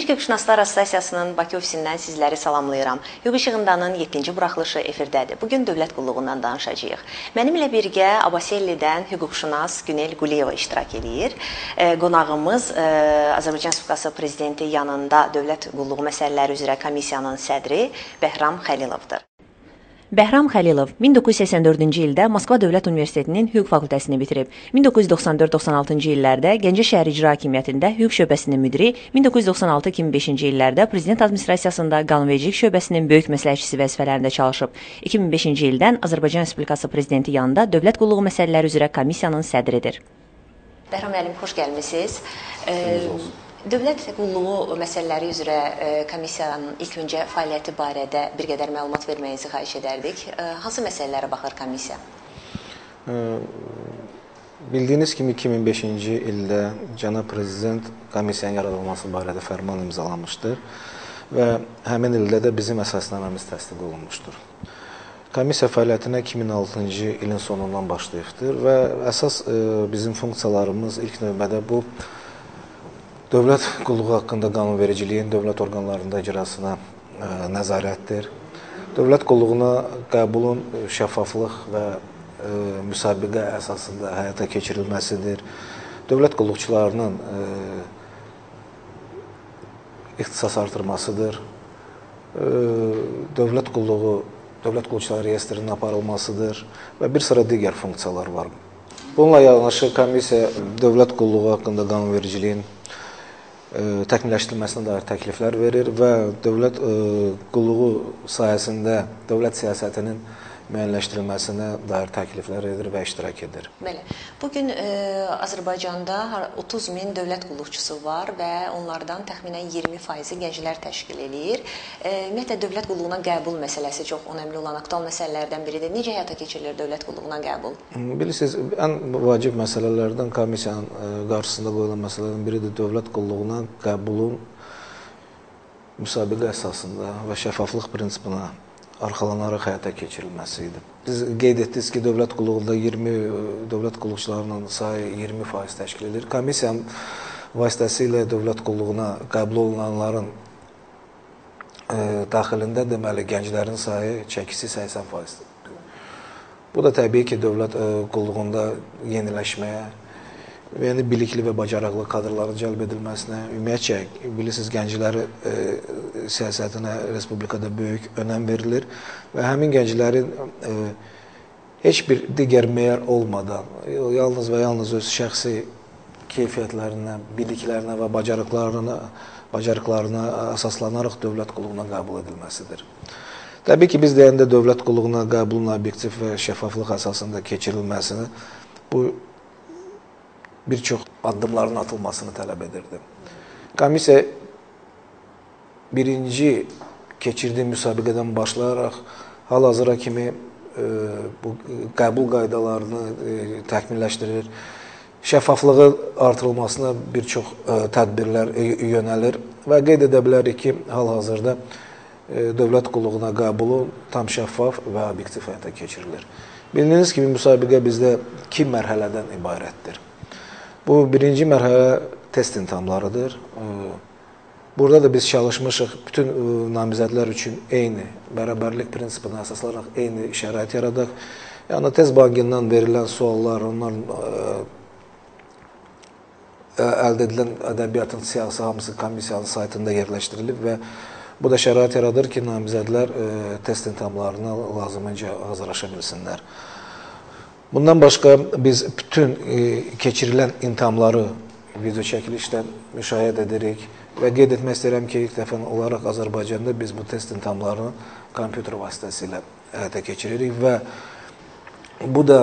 Türk Hüquqşünaslar Assosiasiyasının Bakı ofisindən sizləri salamlayıram. Hüquq İşığındanın 7-ci buraxılışı efirdədir. Bugün dövlət qulluğundan danışacağıq. Mənimlə birgə Abasellidən hüquqşünas Günel Quliyeva iştirak eləyir. Qonağımız Azərbaycan Respublikası Prezidenti yanında dövlət qulluğu məsələləri üzrə komissiyanın sədri Bəhram Xəlilovdur. Bəhram Xəlilov 1984-cü ildə Moskva Dövlət Universitetinin hüquq fakültəsini bitirib. 1994-96-cı illərdə Gəncə şəhər İcra Hakimiyyətində hüquq şöbəsinin müdiri, 1996-2005-ci illərdə Prezident Administrasiyasında qanunvericilik şöbəsinin böyük məsləhətçisi vəzifələrində çalışıb. 2005-ci ildən Azərbaycan Respublikası Prezidenti yanında dövlət qulluğu məsələləri üzrə komissiyanın sədridir. Bəhram müəllim, xoş gəlmisiniz. Dövlət qulluğu məsələləri üzrə komissiyanın ilk öncə fəaliyyəti barədə bir qədər məlumat verməyinizi xahiş edərdik. Hansı məsələlərə baxır komissiya? Bildiyiniz kimi 2005-ci ildə cənab prezident komissiyanın yaradılması barədə fərman imzalamışdır və həmin ildə də bizim əsasnaməmiz təsdiq olunmuşdur. Komissiya fəaliyyətinə 2006-cı ilin sonundan başlayıbdır və əsas bizim funksiyalarımız ilk növbədə bu dövlət qulluğu haqqında qanunvericiliyin dövlət orqanlarında icrasına nəzarətdir. Dövlət qulluğuna qəbulun şəffaflıq və müsabiqə əsasında həyata keçirilməsidir. Dövlət qulluqçularının ixtisas artırmasıdır. Dövlət qulluqçuları reyestrinin aparılmasıdır və bir sıra digər funksiyalar var. Bununla yanaşı komissiya dövlət qulluğu haqqında qanunvericiliyin təkmilləşdirilməsinə dair təkliflər verir və dövlət qulluğu sahəsində dövlət siyasətinin müəyyənləşdirilməsinə dair təkliflər edir və iştirak edir. Bəli. Bugün Azərbaycanda 30 min dövlət qulluqçusu var və onlardan təxminən 20%-i gənclər təşkil eləyir. Ümumiyyətlə, dövlət qulluğuna qəbul məsələsi çox önəmli olan aktual məsələlərdən biridir. Necə həyata keçirilir dövlət qulluğuna qəbul? Bilirsiniz, ən vacib məsələlərdən komissiyanın qarşısında qoyulan məsələlərdən biridir dövlət qulluğuna qəbulun müsabiqə əsasında və şəffaflıq prinsipinə arxalanaraq həyata keçirilməsi idi. Siz qeyd etdiniz ki, dövlət qulluğunda dövlət qulluqçularının sayı 20% təşkil edir. Komissiyanın vasitəsilə dövlət qulluğuna qəbul olunanların daxilində deməli gənclərin sayı çəkisi 80%-dir. Bu da təbii ki, dövlət qulluğunda yeniləşməyə, yəni bilikli və bacarıqlı kadrların cəlb edilməsinə, ümumiyyətcə, bilirsiniz, gəncləri siyasətinə Respublikada böyük önəm verilir və həmin gənclərin heç bir digər meyar olmadan, yalnız və yalnız öz şəxsi keyfiyyətlərinə, biliklərinə və bacarıqlarına əsaslanaraq dövlət qulluğuna qəbul edilməsidir. Təbii ki, biz deyəndə dövlət qulluğuna qəbulun obyektiv və şəffaflıq əsasında keçirilməsini bu bir çox addımların atılmasını tələb edirdi. Komissiya birinci keçirdiyi müsabiqədən başlayaraq hal-hazıra kimi bu qəbul qaydalarını təkmilləşdirir, şəffaflığı artırılmasına bir çox tədbirlər yönəlir və qeyd edə bilərik ki, hal-hazırda dövlət qulluğuna qəbulu tam şəffaf və obyektiv həyata keçirilir. Bildiyiniz kimi, müsabiqə bizdə iki mərhələdən ibarətdir. Bu, birinci mərhələ test imtahanlarıdır. Burada da biz çalışmışıq bütün namizədlər üçün eyni, bərabərlik prinsipinə əsaslanaraq eyni şərait yaradaq. Yəni, test bankından verilən suallar, onların əldə edilən ədəbiyyatın siyahısı hamısı komissiyanın saytında yerləşdirilib və bu da şərait yaradır ki, namizədlər test imtahanlarına lazımınca hazırlaşa bilsinlər. Bundan başqa biz bütün keçirilən imtahanları video çəkilişdən müşahidə edirik və qeyd etmək istəyirəm ki, ilk dəfə olaraq Azərbaycanda biz bu test imtahanlarını kompüter vasitəsilə həyata keçiririk və bu da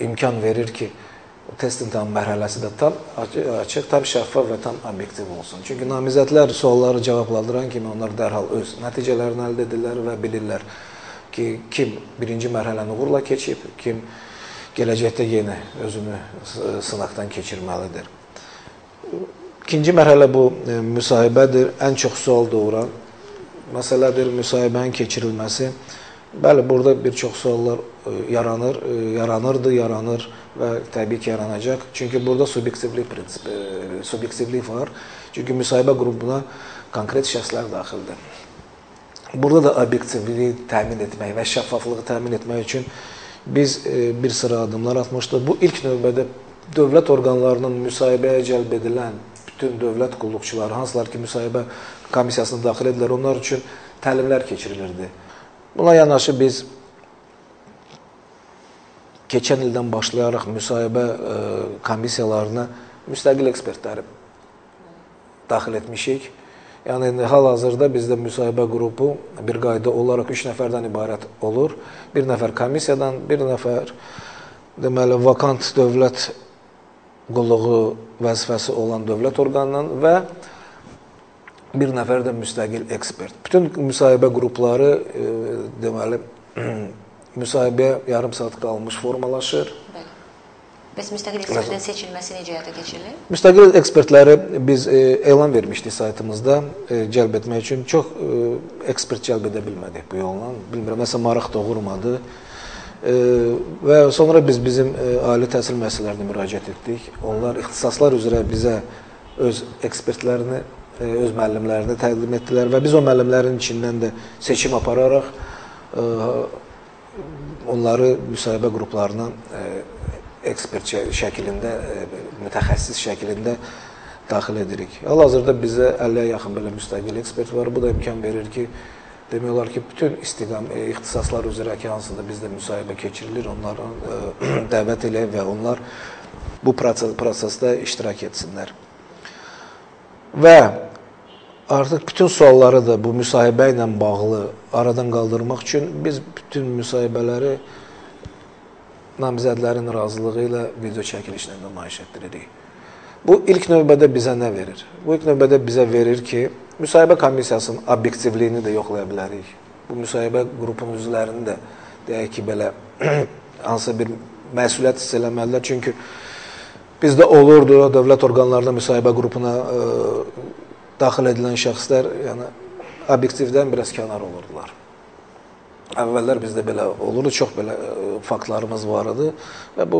imkan verir ki, test imtahan mərhələsi də tam açıq, tam şəffaf və tam obyektiv olsun. Çünki namizədlər sualları cavablandıran kimi onlar dərhal öz nəticələrini əldə edirlər və bilirlər ki, kim birinci mərhələni uğurla keçib, kim gələcəkdə yenə özünü sınaqdan keçirməlidir. İkinci mərhələ bu müsahibədir. Ən çox sual doğuran məsələdir müsahibənin keçirilməsi. Bəli, burada bir çox suallar yaranır, yaranırdı, yaranır və təbii ki, yaranacaq. Çünki burada subyektivlik prinsipi, subyektivlik var. Çünki müsahibə qrupuna konkret şəxslər daxildir. Burada da obyektivliyi təmin etmək və şəffaflığı təmin etmək üçün biz bir sıra addımlar atmışdıq. Bu ilk növbədə dövlət orqanlarının müsahibəyə cəlb edilən bütün dövlət qulluqçuları, hansılar ki, müsahibə komissiyasına daxil edilir, onlar üçün təlimlər keçirilirdi. Buna yanaşı biz keçən ildən başlayaraq müsahibə komissiyalarına müstəqil ekspertləri daxil etmişik. Yəni, hal-hazırda bizdə müsahibə qrupu bir qayda olaraq 3 nəfərdən ibarət olur. Bir nəfər komissiyadan, bir nəfər deməli, vakant dövlət qulluğu vəzifəsi olan dövlət orqanından və bir nəfər də müstəqil ekspert. Bütün müsahibə qrupları deməli, müsahibəyə yarım saat qalmış formalaşır. Bəli. Bəs müstəqil ekspertin seçilməsi necə həyata keçirilir? Müstəqil ekspertləri biz elan vermişdik saytımızda cəlb etmək üçün. Çox ekspert cəlb edə bilmədik bu yolla. Bilmirəm, nəsə maraq doğurmadı. Və sonra biz bizim ali təhsil müəssisələrinə müraciət etdik. Onlar ixtisaslar üzrə bizə öz ekspertlərini, öz müəllimlərini təqdim etdilər və biz o müəllimlərin içindən də seçim apararaq onları müsahibə qruplarına ekspert şəklində, mütəxəssis şəklində daxil edirik. Hal-hazırda bizə 50-yə yaxın belə müstəqil ekspert var. Bu da imkan verir ki, demək olar ki, bütün ixtisaslar üzrə ki, hansında bizdə müsahibə keçirilir, onları dəvət eləyək və onlar bu prosesdə iştirak etsinlər. Və artıq bütün sualları da bu müsahibə ilə bağlı aradan qaldırmaq üçün biz bütün müsahibələri namizədlərin razılığı ilə video çəkilişlə nümayiş etdiririk. Bu ilk növbədə bizə nə verir? Bu ilk növbədə bizə verir ki, müsahibə komissiyasının obyektivliyini də yoxlaya bilərik. Bu müsahibə qrupunun üzvlərini də deyək ki, belə hansısa bir məsuliyyət hiss eləməlidirlər. Çünki bizdə olurdu, dövlət orqanlarında müsahibə qrupuna daxil edilən şəxslər, yəni obyektivdən biraz kənar olurdular. Əvvəllər bizdə belə olurdu, çox belə faktlarımız var idi və bu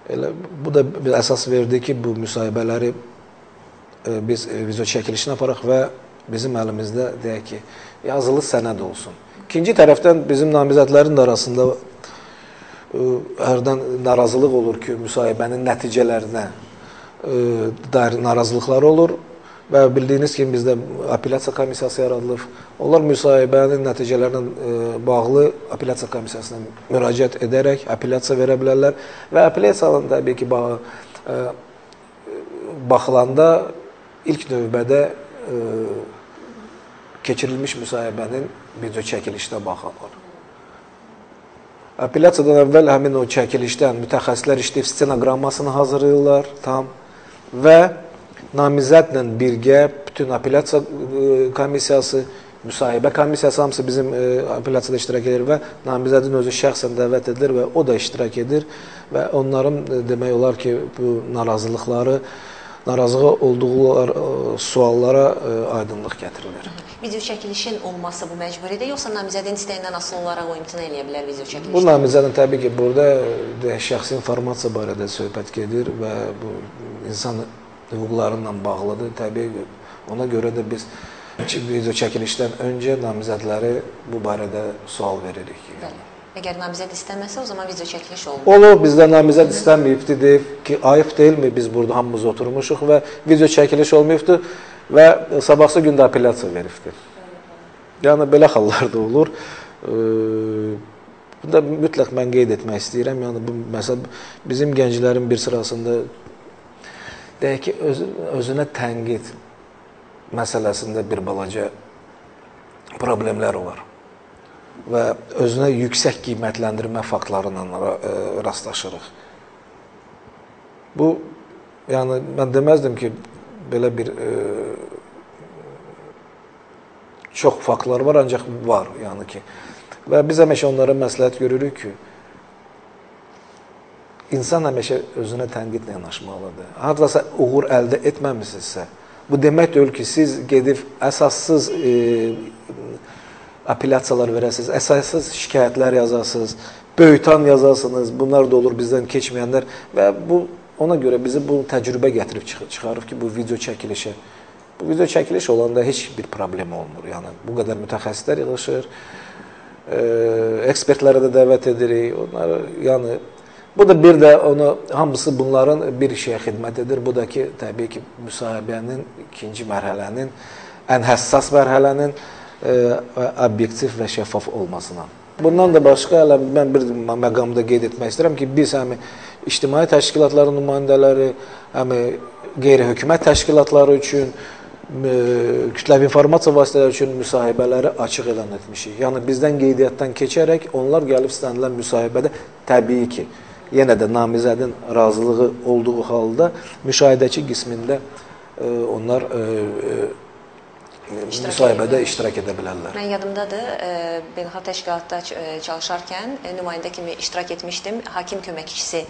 elə bu da bir əsas verdi ki, bu müsahibələri biz video çəkilişini aparaq və bizim əlimizdə deyək ki, yazılı sənəd olsun. İkinci tərəfdən bizim namizədlərin də arasında hərdən narazılıq olur ki, müsahibənin nəticələrinə dair narazılıqlar olur. Və bildiyiniz kimi bizdə apellyasiya komissiyası yaradılıb. Onlar müsahibənin nəticələrinə bağlı apellyasiya komissiyasına müraciət edərək apellyasiya verə bilərlər. Və apellyasiyanın təbii ki, baxılanda ilk növbədə keçirilmiş müsahibənin video çəkilişinə baxılır. Apellyasiyadan əvvəl həmin o çəkilişdən mütəxəssislər işləyib stenoqrammasını hazırlayırlar tam və namizədlə birgə bütün apellyasiya komissiyası, müsahibə komissiyası hamısı bizim apellyasiyada iştirak edir və namizədin özü şəxsən dəvət edilir və o da iştirak edir və onların demək olar ki, bu narazılıqları, narazı olduğu suallara aydınlıq gətirilir. Video çəkilişin olması bu məcburidir, yoxsa namizədin istəyindən asılı olaraq o imtina eləyə bilər video çəkilişdə? Bu namizədin təbii ki, burada şəxsi informasiya barədə söhbət gedir və bu insan hüquqlarıyla bağlıdır. Təbii ona görə də biz video çəkilişdən öncə namizədləri bu barədə sual veririk. Bəli. Əgər namizəd istəməsə, o zaman video çəkiliş olmur. Olur, bizdə namizəd istəməyibdi, deyib ki, ayıb deyilmi, biz burada hamımız oturmuşuq və video çəkiliş olmayıbdı və sabahsı gün də apellyasiya veribdi. Yəni, belə hallar da olur. Bunu da mütləq mən qeyd etmək istəyirəm. Yəni, bu, məsələn, bizim gənclərin bir sırasında deyək ki, özünə tənqid məsələsində bir balaca problemlər var və özünə yüksək qiymətləndirmə faktları ilə rastlaşırıq. Bu, yəni, mən deməzdim ki, belə bir çox faktlar var, ancaq var, yəni ki. Və biz həmişə onlara məsləhət görürük ki, İnsan həmişə özünə tənqidlə yanaşmalıdır. Hardasa uğur əldə etməmisinizsə, bu demək deyil ki, siz gedib əsassız apellyasiyalar verəsiniz, əsassız şikayətlər yazasınız, böyütan yazasınız. Bunlar da olur bizdən keçməyənlər və bu ona görə bizi bu təcrübə gətirib çıxarıb ki, bu video çəkilişə. Bu video çəkiliş olanda heç bir problem olmur. Yəni bu qədər mütəxəssislər yığışır, ekspertlərə də dəvət edirik. Onlar, yəni bu da bir də onu hamısı bunların bir şeyə xidmət edir. Bu da ki, təbii ki, müsahibənin ikinci mərhələnin, ən həssas mərhələnin obyektiv və şəffaf olmasına. Bundan da başqa hələ mən bir məqamda qeyd etmək istəyirəm ki, biz həm ictimai təşkilatların nümayəndələri, həm qeyri-hökumət təşkilatları üçün, kütləvi informasiya vasitələri üçün müsahibələri açıq elan etmişik. Yəni bizdən qeydiyyatdan keçərək onlar gəlib istənilən müsahibədə təbii ki, yenə də namizədin razılığı olduğu halda müşahidəçi qismində onlar müsahibədə iştirak edə bilərlər. Mən yadımdadır, beynəlxalq təşkilatda çalışarkən nümayəndə kimi iştirak etmişdim. Hakim köməkçisi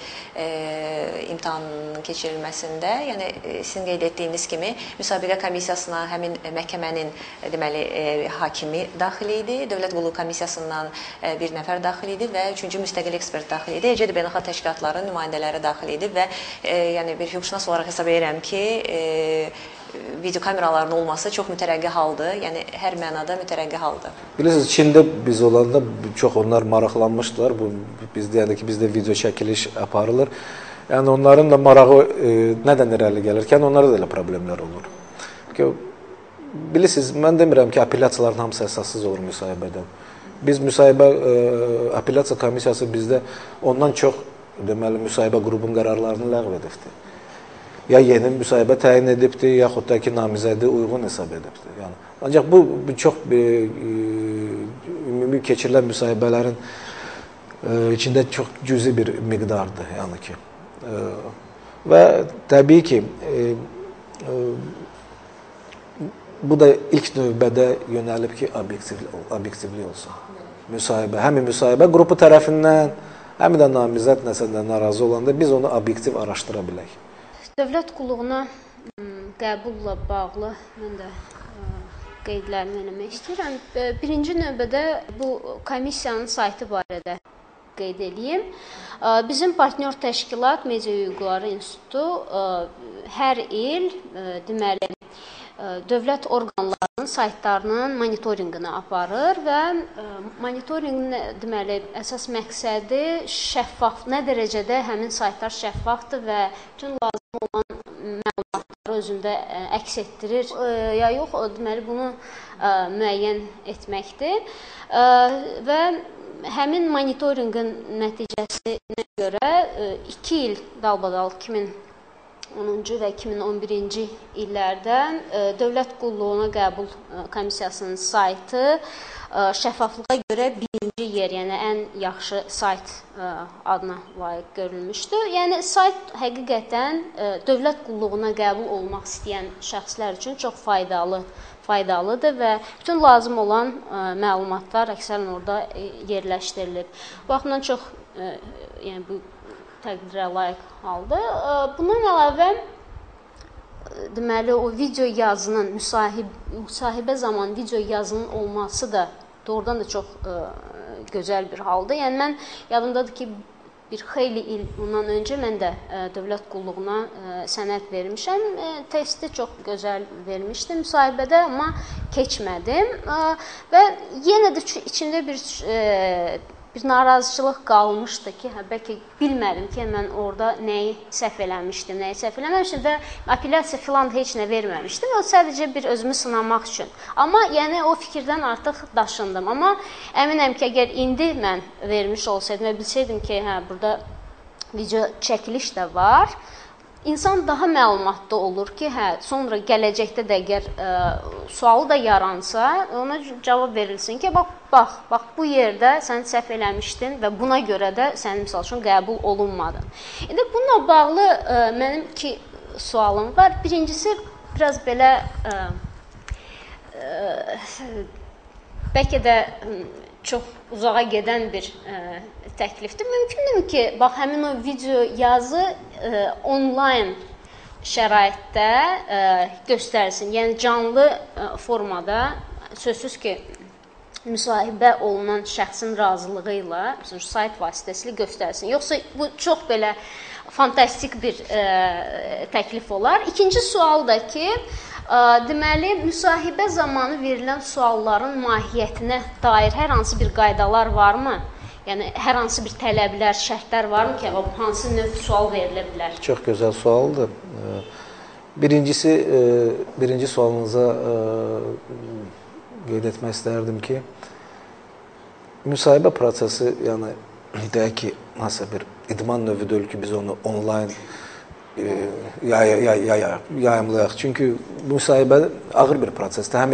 imtahanının keçirilməsində, yəni sizin qeyd etdiyiniz kimi müsabiqə komissiyasına həmin məhkəmənin deməli hakimi daxil idi, Dövlət Qulluğu Komissiyasından bir nəfər daxil idi və üçüncü müstəqil ekspert daxil idi. Eləcə də beynəlxalq təşkilatların nümayəndələri daxil idi və yəni bir hüquqşünas olaraq hesab edirəm ki, video kameraların olması çox mütərəqqi haldır. Yəni hər mənada mütərəqqi haldır. Bilirsiniz, Çində biz olanda çox onlar maraqlanmışdılar. Bu biz deyəndə ki, bizdə video çəkiliş aparılır. Yəni onların da marağı nədən irəli gəlir ki, yəni onlarda da elə problemlər olur. Ki, bilirsiniz, mən demirəm ki, apellyasiyaların hamısı əsassız olur müsahibədən. Biz müsahibə apellyasiya komissiyası bizdə ondan çox deməli müsahibə qrupun qərarlarını ləğv edibdir. Ya yeni müsahibə təyin edibdir, yaxud da ki, namizədi uyğun hesab edibdir. Yəni, ancaq bu çox ümumi keçirilən müsahibələrin içində çox cüzi bir miqdardır. Yəni ki, və təbii ki, bu da ilk növbədə yönəlib ki, obyektivlik olsun. Müsahibə, həm müsahibə qrupu tərəfindən, həm də namizəd nəsə də narazı olanda biz onu obyektiv araşdıra bilək. Dövlət qulluğuna qəbulla bağlı mən də qeydlərimi eləmək istəyirəm. Birinci növbədə bu komissiyanın saytı barədə qeyd eləyim. Bizim partnyor təşkilat Media Hüquqları İnstitutu hər il deməli dövlət orqanlarının saytlarının monitorinqini aparır və monitorinqin deməli əsas məqsədi şəffaf, nə dərəcədə həmin saytlar şəffafdır və bütün lazım olan məlumatları özündə əks etdirir ya yox, deməli bunu müəyyən etməkdir. Və həmin monitorinqin nəticəsinə görə 2 il dalbadal 2010-cu və 2011-ci illərdə Dövlət Qulluğuna Qəbul Komissiyasının saytı şəffaflığa görə birinci yer, yəni ən yaxşı sayt adına layiq görülmüşdü. Yəni sayt həqiqətən dövlət qulluğuna qəbul olmaq istəyən şəxslər üçün çox faydalıdır və bütün lazım olan məlumatlar əksərən orada yerləşdirilib. Bu baxımdan çox yəni bu təqdirə layiq haldır. Bundan əlavə, deməli, o video yazının, müsahibə zamanı video yazının olması da doğrudan da çox gözəl bir haldır. Yəni, mən yadımdadır ki, bir xeyli il bundan öncə mən də dövlət qulluğuna sənəd vermişəm. Testi çox gözəl vermişdim müsahibədə, amma keçmədim. Və yenə də içimdə bir narazıçılıq qalmışdı ki, hə, bəlkə bilmədim ki, mən orada nəyi səhv eləmişdim, nəyi səhv eləməmişdim və apellyasiya filan da heç nə verməmişdim. O sadəcə bir özümü sınamaq üçün. Amma yəni o fikirdən artıq daşındım. Amma əminəm ki, əgər indi mən vermiş olsaydım və bilsəydim ki, hə, burada video çəkiliş də var, İnsan daha məlumatlı olur ki, hə, sonra gələcəkdə də əgər sualı da yaransa, ona cavab verilsin ki, bax, bax, bu yerdə sən səhv eləmişdin və buna görə də sən, misal üçün, qəbul olunmadın. İndi bununla bağlı mənim iki sualım var. Birincisi, biraz belə, bəlkə də çox uzağa gedən bir təklifdir. Mümkündürmü ki, bax, həmin o video yazı onlayn şəraitdə göstərilsin? Yəni, canlı formada, sözsüz ki, müsahibə olunan şəxsin razılığı ilə, məsələn, sayt vasitəsilə göstərsin. Yoxsa bu çox belə fantastik bir təklif olar. İkinci sual da ki, deməli, müsahibə zamanı verilən sualların mahiyyətinə dair hər hansı bir qaydalar varmı? Yəni, hər hansı bir tələblər, şərtlər varmı ki, hansı növ sual verilə bilər? Çox gözəl sualdır. Birincisi, birinci sualınıza qeyd etmək istərdim ki, müsahibə prosesi, yəni deyək ki, hansısa bir idman növü deyil ki, biz onu onlayn yayımlayaq. Çünki müsahibə ağır bir prosesdir. Həm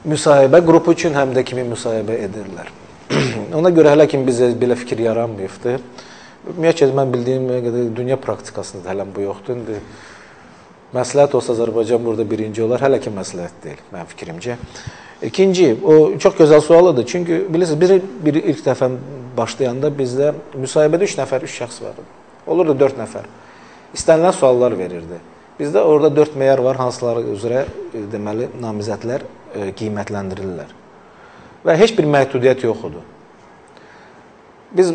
müsahibə qrupu üçün, həm də kimi müsahibə edirlər. Ona görə hələ ki, bizə belə fikir yaranmayıbdır. Ümumiyyətcə, mən bildiyim qədər dünya praktikasında hələ bu yoxdur. İndi məsləhət olsa Azərbaycan burada birinci olar. Hələ ki, məsləhət deyil, mənim fikrimcə. İkinci, o çox gözəl sualıdır. Çünki bilirsiniz, bir ilk dəfə başlayanda bizdə müsahibədə 3 nəfər, 3 şəxs var idi. Olurdu 4 nəfər. İstənilən suallar verirdi. Bizdə orada 4 meyar var, hansıları üzrə deməli, namizədlər qiymətləndirirlər. Və heç bir məhdudiyyət yox idi. Biz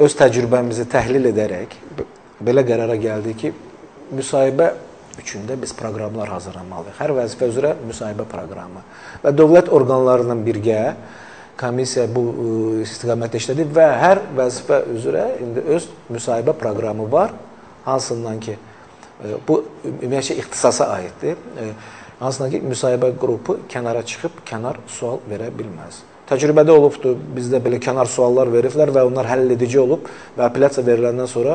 öz təcrübəmizi təhlil edərək belə qərara gəldik ki, müsahibə üçün də biz proqramlar hazırlamalıyıq. Hər vəzifə üzrə müsahibə proqramı. Və dövlət orqanlarla birgə komissiya bu istiqamətdə işlədi və hər vəzifə üzrə indi öz müsahibə proqramı var, hansından ki, bu ümumiyyətcə ixtisasa aiddir, hansından ki, müsahibə qrupu kənara çıxıb kənar sual verə bilməz. Təcrübədə olubdur, bizdə belə kənar suallar veriblər və onlar həll edici olub və apellyasiya veriləndən sonra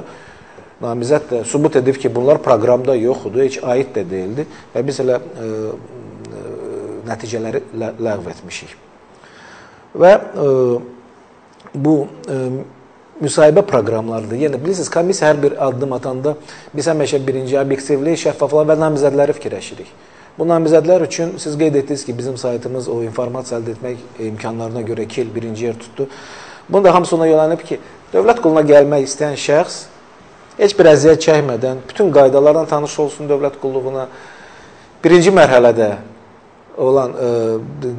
namizəd də sübut edib ki, bunlar proqramda yox idi, heç aid də deyildi və biz elə nəticələri ləğv etmişik. Və bu müsahibə proqramlarıdır. Yəni, bilirsiniz, komissiya hər bir addım atanda biz həmişə birinci obyektivlik, şəffaflıq və namizədləri fikirləşirik. Bu namizədlər üçün siz qeyd etdiniz ki, bizim saytımız o informasiya əldə etmək imkanlarına görə 2 il birinci yer tutdu. Bunu da hamısı ona yönəlib ki, dövlət qulluğuna gəlmək istəyən şəxs heç bir əziyyət çəkmədən bütün qaydalarla tanış olsun dövlət qulluğuna. Birinci mərhələdə olan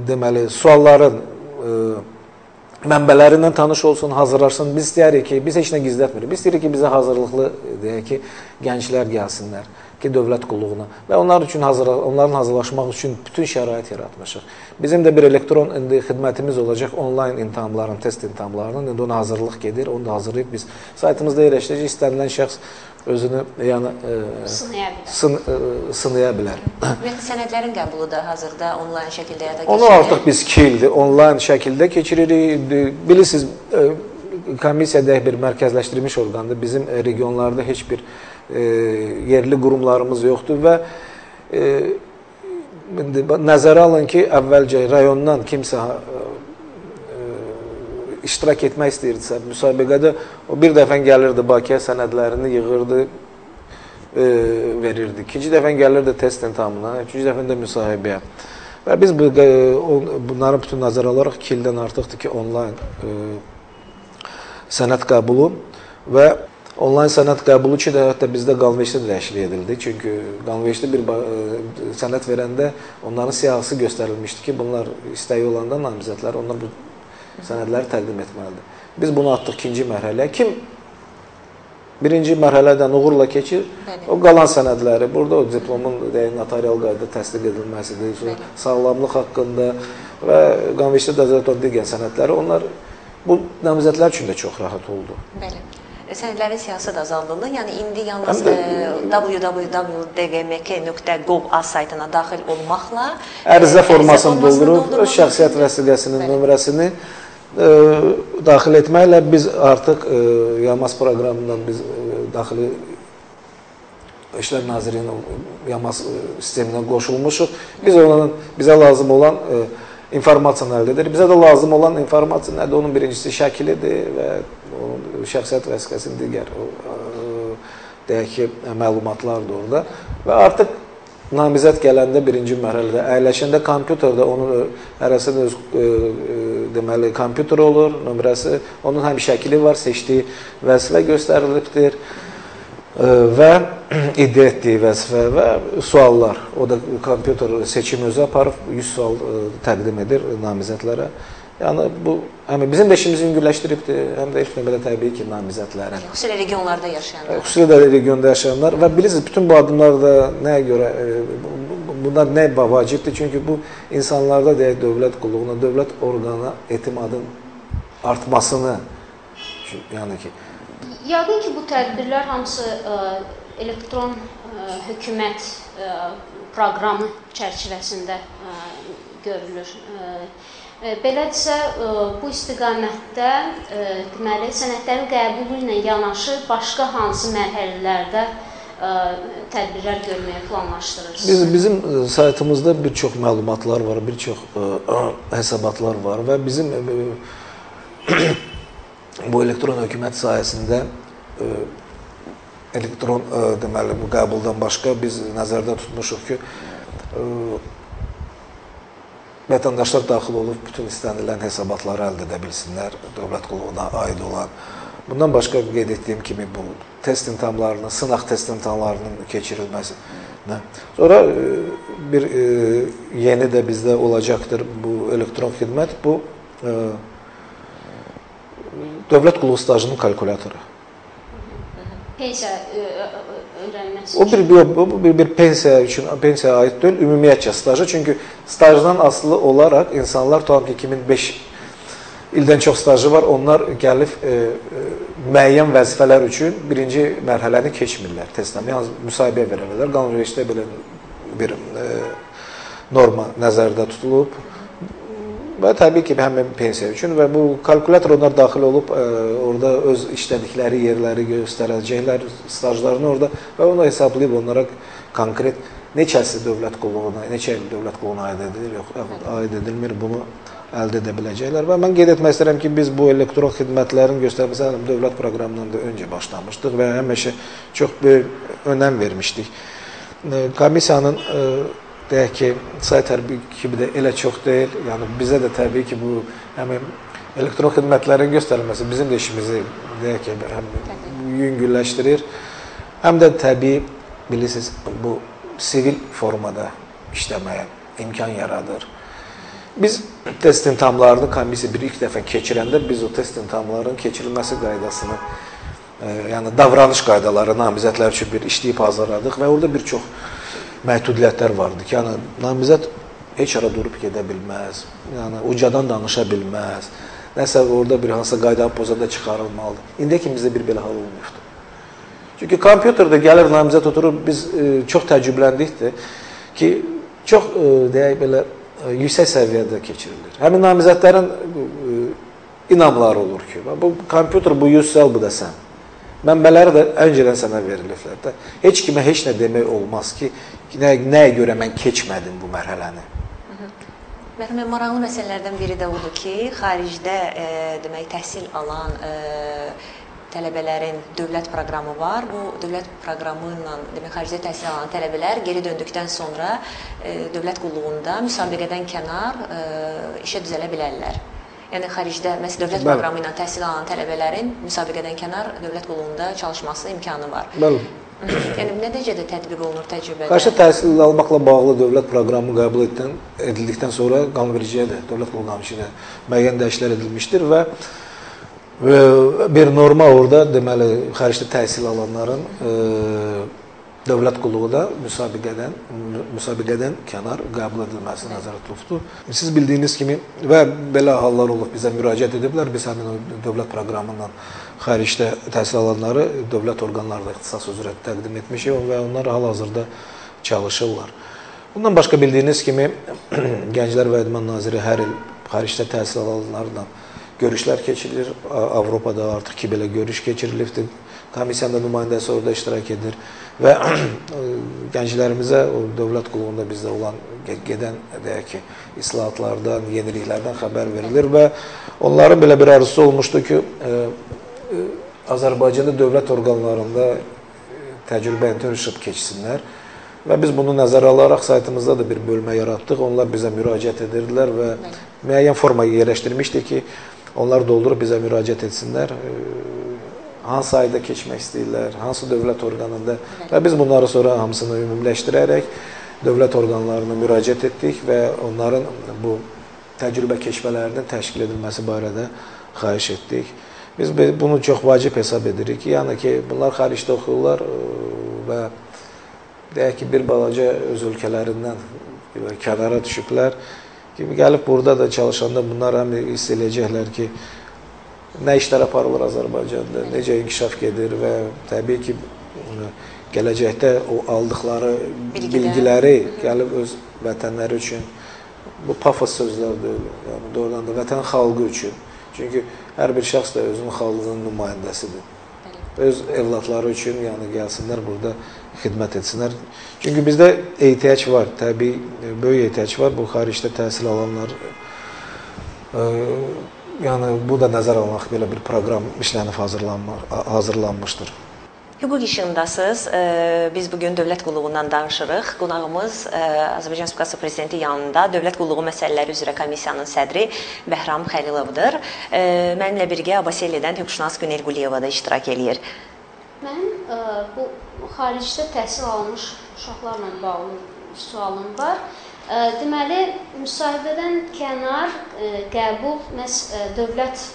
deməli, sualların mənbələrindən tanış olsun, hazırlarsın. Biz istəyirik ki, biz heç nə gizlətmirik. Biz istəyirik ki, bizə hazırlıqlı, deyək ki, gənclər gəlsinlər ki, dövlət qulluğuna və onlar üçün onların hazırlaşmaq üçün bütün şərait yaratmışıq. Bizim də bir elektron indi xidmətimiz olacaq onlayn imtahanların, test imtahanlarının. İndi ona hazırlıq gedir, onu da hazırlayıb biz saytımızda yerləşdirəcək. İstənilən şəxs özünü yəni sınaya bilər. Ümumiyyətlə sənədlərin qəbulu da hazırda onlayn şəkildə həyata keçirilir. Onu artıq biz 2 ildir onlayn şəkildə keçiririk. Bilirsiniz, komissiya deyək bir mərkəzləşdirilmiş orqandır. Bizim regionlarda heç bir yerli qurumlarımız yoxdur və nəzərə alın ki, əvvəlcə rayondan kimsə iştirak etmək istəyirdisə müsabiqədə o bir dəfə gəlirdi Bakıya, sənədlərini yığırdı, verirdi. İkinci dəfə gəlirdi test imtahanına, üçüncü dəfə də müsahibəyə. Və biz bunların bütün nəzərə alaraq 2 ildən artıqdır ki, onlayn sənəd qəbulu və onlayn sənəd qəbulu ki də hətta bizdə qanunvericilikdə də dəyişiklik edildi. Çünki qanunvericilikdə bir sənəd verəndə onların siyahısı göstərilmişdi ki, bunlar istəyi olanda namizədlər, onlar bu sənədləri təqdim etməlidir. Biz bunu atdıq ikinci mərhələyə. Kim birinci mərhələdən uğurla keçir, bəli, o qalan sənədləri, burada o diplomun notarial qaydada təsdiq edilməsidir, sağlamlıq haqqında və qanunvericilikdə nəzərdə tutulan digər sənədləri, onlar bu namizədlər üçün də çox rahat oldu. Bəli. Sənədlərin siyahısı da azaldıldı. Yəni indi yalnız www.dgmk.gov.az saytına daxil olmaqla ərizə formasını doldurub, öz şəxsiyyət vəsiqəsinin nömrəsini daxil etməklə biz artıq YAMAS proqramından biz daxili İşlər Nazirliyinin YAMAS sisteminə qoşulmuşuq. Biz onların bizə lazım olan informasiyanı əldə edirik. Bizə də lazım olan informasiya nədir? Onun birincisi şəkilidir və onun şəxsiyyət vəsiqəsinin digər deyək ki, məlumatlardır orada. Və artıq namizəd gələndə birinci mərhələdə əyləşəndə kompüterdə onun hərəsinin öz deməli kompüteri olur, nömrəsi, onun həm şəkili var, seçdiyi vəzifə göstərilibdir. Və iddia etdiyi vəzifə və suallar. O da kompüter seçimi özü aparıb 100 sual təqdim edir namizədlərə. Yəni bu həm bizim də işimizi yüngülləşdiribdir, həm də ilk növbədə təbii ki, namizədlərin. Xüsusilə regionlarda yaşayanlar. Xüsusilə də regionda yaşayanlar və bilirsiniz, bütün bu addımlar da nəyə görə, bunlar nə vacibdir? Çünki bu insanlarda deyək dövlət qulluğuna, dövlət orqanına etimadın artmasını, yəni ki. Yəqin ki, bu tədbirlər hamısı elektron hökumət proqramı çərçivəsində görülür. Belədirsə, bu istiqamətdə deməli, sənədlərin qəbulu ilə yanaşı başqa hansı mərhələlərdə tədbirlər görməyi planlaşdırırsınız? Bizim saytımızda bir çox məlumatlar var, bir çox hesabatlar var və bizim bu elektron hökumət sayəsində elektron deməli, bu qəbuldan başqa biz nəzərdə tutmuşuq ki, vətəndaşlar daxil olub bütün istənilən hesabatları əldə edə bilsinlər, dövlət qulluğuna aid olan. Bundan başqa qeyd etdiyim kimi bu test imtahanlarının, sınaq test imtahanlarının keçirilməsi. Sonra bir yeni də bizdə olacaqdır bu elektron xidmət, bu dövlət qulluğu stajının kalkulatoru. Pensiya ödənməsi üçün? O bir pensiya üçün, pensiyaya aid deyil, ümumiyyətcə staja. Çünki stajdan asılı olaraq insanlar tutalım ki, 2005 ildən çox stajı var, onlar gəlib müəyyən vəzifələr üçün birinci mərhələni keçmirlər testdən. Yalnız müsahibəyə verərlər. Qanunvericilikdə belə bir norma nəzərdə tutulub. Və təbii ki, həm pensiya üçün və bu kalkulyator onlar daxil olub, orada öz işlədikləri yerləri göstərəcəklər, stajlarını orada və onu hesablayıb onlara konkret neçəsi dövlət qulluğuna, neçə il dövlət qulluğuna aid edilir, yox, aid edilmir, bunu əldə edə biləcəklər. Və mən qeyd etmək istəyirəm ki, biz bu elektron xidmətlərin göstərməsi dövlət proqramından da öncə başlamışdıq və həmişə çox böyük önəm vermişdik. Komissiyanın deyək ki, say tərkibi də elə çox deyil. Yəni bizə də təbii ki, bu həmin elektron xidmətlərin göstərilməsi bizim də işimizi deyək ki, həm yüngülləşdirir, həm də təbii bilirsiniz, bu sivil formada işləməyə imkan yaradır. Biz test imtahanlarını komissiya bir ilk dəfə keçirəndə biz o test imtahanlarının keçirilməsi qaydasını, yəni davranış qaydaları namizədlər üçün bir işləyib hazırladıq və orada bir çox məhdudiyyətlər vardı ki, yəni namizəd heç ara durub gedə bilməz, yəni ucadan danışa bilməz, nəsə orada bir hansısa qaydanı pozanda çıxarılmalıdır. İndi ki, bizdə bir belə hal olmuşdu. Çünki kompüterdə gəlir namizəd oturur, biz çox təəccübləndikdir ki, çox deyək belə yüksək səviyyədə keçirilir. Həmin namizədlərin inamları olur ki, bu kompüter bu 100 sual, bu da sən. Mənbələri də öncədən sənə veriliblər də. Heç kimə heç nə demək olmaz ki, nəyə görə mən keçmədim bu mərhələni. Mərhəmə, maraqlı məsələlərdən biri də odur ki, xaricdə demək, təhsil alan tələbələrin dövlət proqramı var. Bu dövlət proqramı ilə demək, xaricdə təhsil alan tələbələr geri döndükdən sonra dövlət qulluğunda müsabiqədən kənar işə düzələ bilərlər. Yəni xaricdə məsələn dövlət proqramı ilə təhsil alan tələbələrin müsabiqədən kənar dövlət qulluğunda çalışması imkanı var. Bəli. Yəni nə dərəcədə tətbiq olunur təcrübədə? Xaricdə təhsil almaqla bağlı dövlət proqramı qəbul edildikdən sonra qanunvericiliyə də, dövlət qulluğu qanunvericiliyinə müəyyən dəyişikliklər edilmişdir və bir norma orada deməli xaricdə təhsil alanların dövlət qulluğu da müsabiqədən kənar qəbul edilməsi nəzərdə tutulubdur. Siz bildiyiniz kimi və belə hallar olub, bizə müraciət ediblər. Biz həmin o dövlət proqramından xaricdə təhsil alanları dövlət orqanlarında ixtisas üzrə təqdim etmişik və onlar hal-hazırda çalışırlar. Bundan başqa bildiyiniz kimi Gənclər və İdman Naziri hər il xaricdə təhsil alanlarla görüşlər keçirilir. Avropada artıq ki, belə görüş keçirilibdir. Komissiyanın da nümayəndəsi orada iştirak edir və gənclərimizə o dövlət qulluğunda bizdə olan gedən deyək ki, islahatlardan, yeniliklərdən xəbər verilir və onların belə bir arzusu olmuşdu ki, Azərbaycanda dövlət orqanlarında təcrübə internship keçsinlər və biz bunu nəzərə alaraq saytımızda da bir bölmə yaratdıq. Onlar bizə müraciət edirdilər və müəyyən forma yerləşdirmişdik ki, onlar doldurub bizə müraciət etsinlər. hansı ayda keçmək istəyirlər, hansı dövlət orqanında və biz bunları sonra hamısını ümumiləşdirərək dövlət orqanlarına müraciət etdik və onların bu təcrübə keçmələrinin təşkil edilməsi barədə xahiş etdik. Biz bunu çox vacib hesab edirik ki, yəni ki, bunlar xaricdə oxuyurlar və deyək ki, bir balaca öz ölkələrindən kənara düşüblər. Kimi gəlib burada da çalışanda bunlar həm hiss eləyəcəklər ki, nə işlər aparılır Azərbaycanda, necə inkişaf gedir və təbii ki, gələcəkdə o aldıqları bilgiləri gəlib öz vətənləri üçün, bu pafos sözlər deyil, yəni doğrudan da vətən xalqı üçün. Çünki hər bir şəxs də özünün xalqının nümayəndəsidir. Öz evladları üçün, yəni gəlsinlər burada xidmət etsinlər. Çünki bizdə ehtiyac var, təbii böyük ehtiyac var. Bu xaricdə təhsil alanlar, yəni bu da nəzər alınaraq belə bir proqram işlənib hazırlanmışdır. Hüquq işindasınız. Biz bugün dövlət qulluğundan danışırıq. Qonağımız Azərbaycan Respublikası Prezidenti yanında Dövlət Qulluğu Məsələləri üzrə Komissiyanın sədri Bəhram Xəlilovdur. Mənimlə birgə Abasellidən hüquqşünas Günel Quliyeva da iştirak eləyir. Mənim bu xaricdə təhsil almış uşaqlarla bağlı sualım var. Deməli, müsahibədən kənar qəbul məhz dövlət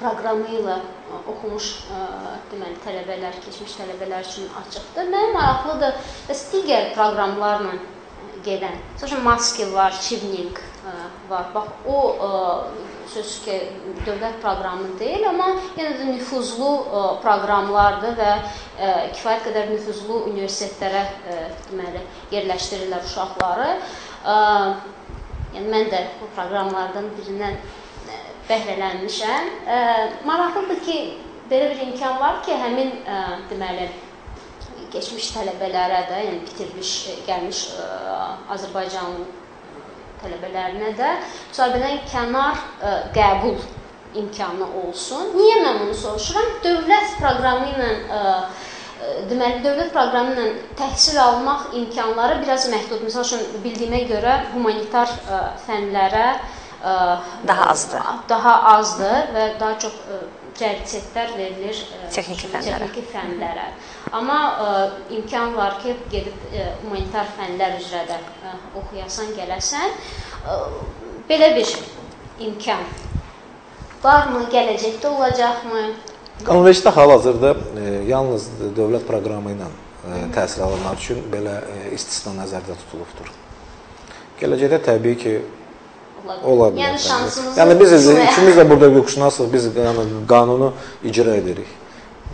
proqramı ilə oxumuş deməli tələbələr, keçmiş tələbələr üçün açıqdır. Mənə maraqlıdır, bəs digər proqramlarla gedən, məsəl üçün Maski var, Çivning var. Bax, o sözsüz ki, dövlət proqramı deyil, amma yenə də nüfuzlu proqramlardır və kifayət qədər nüfuzlu universitetlərə deməli yerləşdirirlər uşaqları. Yəni mən də bu proqramlardan birindən bəhrələnmişəm. Maraqlıdır ki, belə bir imkan var ki, həmin deməli keçmiş tələbələrə də, yəni bitirmiş, gəlmiş Azərbaycanlı tələbələrinə də müsahibədən kənar qəbul imkanı olsun. Niyə mən bunu soruşuram? Dövlət proqramı ilə deməli, dövlət proqramı ilə təhsil almaq imkanları biraz məhdud. Məsəl üçün, bildiyimə görə humanitar fənlərə daha azdır. Daha azdır və daha çox prioritetlər verilir texniki fənlərə. Amma imkan var ki, gedib humanitar fənlər üzrə də oxuyasan, gələsən. Belə bir imkan varmı, gələcəkdə olacaqmı? Qanunvericilikdə hal-hazırda yalnız dövlət proqramı ilə təhsil alanlar üçün belə istisna nəzərdə tutulubdur. Gələcəkdə təbii ki, ola bilər. Yəni şansınızı... Yəni biz ikimiz də burada hüquqşünasıq, biz yəni, qanunu icra edirik.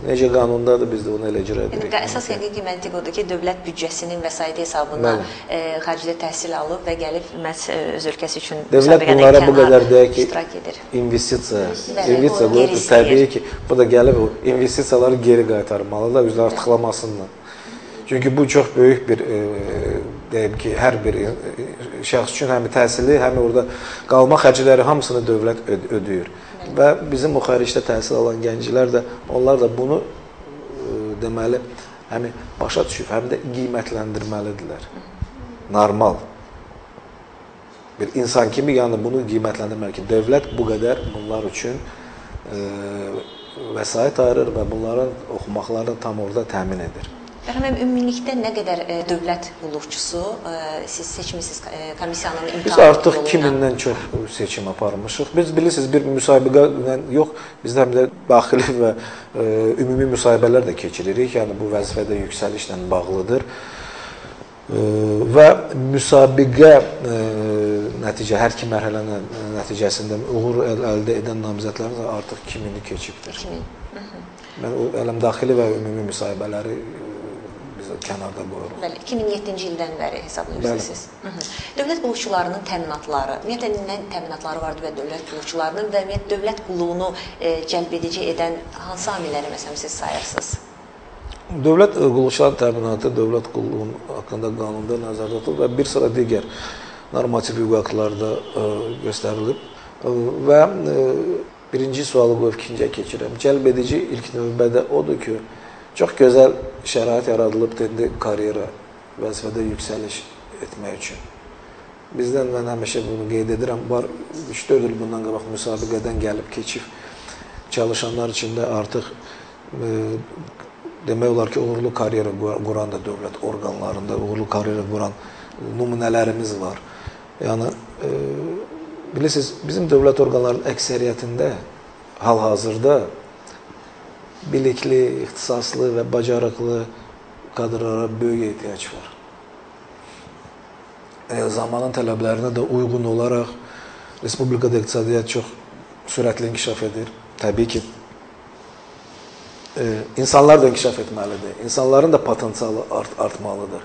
Necə qanundadır, biz də onu elə icra edirik. Yəni, əsas həqiqi məntiq odur ki, dövlət büdcəsinin vəsaiti hesabına xaricdə təhsil alıb və gəlib məhz öz ölkəsi üçün dövlət bunlara bu qədər deyək ki, investisiya qoyub, təbii ki, bu da gəlib o investisiyaları geri qaytarmalıdır, özünü artıqlamasından. Çünki bu çox böyük bir, deyim ki, hər bir şəxs üçün həm təhsili, həm orada qalma xərcləri hamısını dövlət ödəyir. Və bizim o xaricdə təhsil alan gənclər də, onlar da bunu deməli, həm başa düşüb, həm də qiymətləndirməlidirlər. Normal. Bir insan kimi, yəni bunu qiymətləndirməli ki, dövlət bu qədər bunlar üçün vəsait ayırır və bunların oxumaqlarını tam orada təmin edir. Bəhram müəllim, ümumilikdə nə qədər dövlət qulluqçusu siz seçmisiniz komissiyanın imtahanı? Biz artıq 2000-dən çox seçim aparmışıq. Biz bilirsiniz, bir müsabiqə yox, biz həm də daxili və ümumi müsahibələr də keçiririk. Yəni bu vəzifədə yüksəlişlə bağlıdır. Və müsabiqə nəticə, hər iki mərhələnin nəticəsində uğur əldə edən namizədlərin artıq 2000-i keçibdir. 2000. Mən hələm daxili və ümumi müsahibələri biz kənarda qoyuruq. Bəli, 2007-ci ildən bəri hesablayırsınız siz. Dövlət qulluqçularının təminatları, ümumiyyətlə nə təminatları vardı və dövlət qulluqçularının və ümumiyyətlə dövlət qulluğunu cəlb edici edən hansı amilləri məsələn siz sayırsınız? Dövlət qulluqçuların təminatı dövlət qulluğunun haqqında qanunda nəzərdə tutulub və bir sıra digər normativ hüquq aktlarda göstərilib və birinci sualı qoyub ikinciyə keçirəm. Cəlb edici ilk növbədə odur ki, çox gözəl şərait yaradılıbdır indi karyera, vəzifədə yüksəliş etmək üçün. Bizdən mən həmişə bunu qeyd edirəm, var 3-4 il bundan qabaq müsabiqədən gəlib keçib çalışanlar içində artıq demək olar ki, uğurlu karyera quran da dövlət orqanlarında uğurlu karyera quran nümunələrimiz var. Yəni, bilirsiniz, bizim dövlət orqanlarının əksəriyyətində hal-hazırda bilikli, ixtisaslı və bacarıqlı kadrlara böyük ehtiyac var. Zamanın tələblərinə də uyğun olaraq Respublikada iqtisadiyyat çox sürətli inkişaf edir. Təbii ki, insanlar da inkişaf etməlidir. İnsanların da potensialı artmalıdır.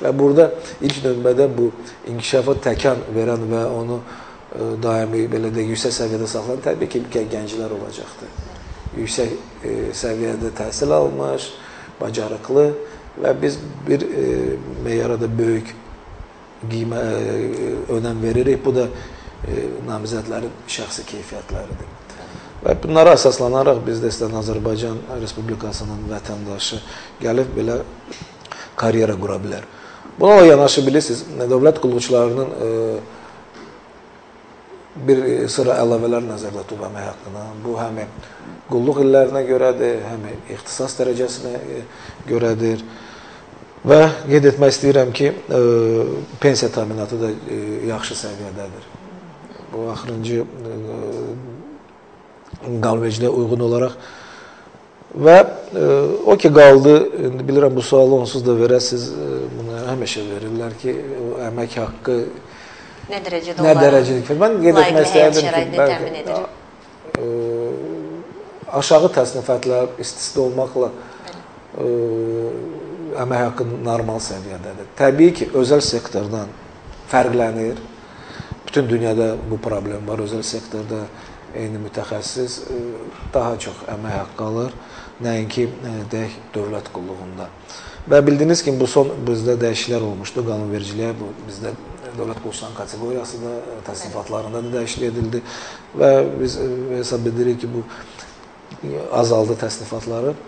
Və burada ilk növbədə bu inkişafa təkan verən və onu daimi belə deyək, yüksək səviyyədə saxlayan təbii ki, gənclər olacaqdır. Yüksək səviyyədə təhsil almış, bacarıqlı və biz bir meyara da böyük önəm veririk. Bu da namizədlərin şəxsi keyfiyyətləridir. Və bunlara əsaslanaraq biz də istəyən Azərbaycan Respublikasının vətəndaşı gəlib belə karyera qura bilər. Bununla yanaşı bilirsiniz, dövlət qulluqçularının bir sıra əlavələr nəzərdə tutub əmək haqqına. Bu, həm qulluq illərinə görədir, həm ixtisas dərəcəsinə görədir. Və qeyd etmək istəyirəm ki, pensiya təminatı da yaxşı səviyyədədir. Bu, axırıncı qanunvericiliyə uyğun olaraq. Və o ki qaldı, indi bilirəm bu sualı onsuz da verəsiniz, bunu həmişə verirlər ki, o əmək haqqı nə dərəcədə nə dərəcəlik. Mən qeyd etmək istəyərdim ki, təmin edir. Aşağı təsnifatlar istisna olmaqla əmək haqqı normal səviyyədədir. Təbii ki, özəl sektordan fərqlənir. Bütün dünyada bu problem var. Özəl sektorda eyni mütəxəssis daha çox əmək haqqı alır, nəinki deyək dövlət qulluğunda. Və bildiyiniz kimi bu son bizdə dəyişikliklər olmuşdu qanunvericiliyə, bu bizdə dövlət qulluqçularının kateqoriyası da, təsnifatlarında da dəyişiklik edildi və biz hesab edirik ki, bu azaldı təsnifatları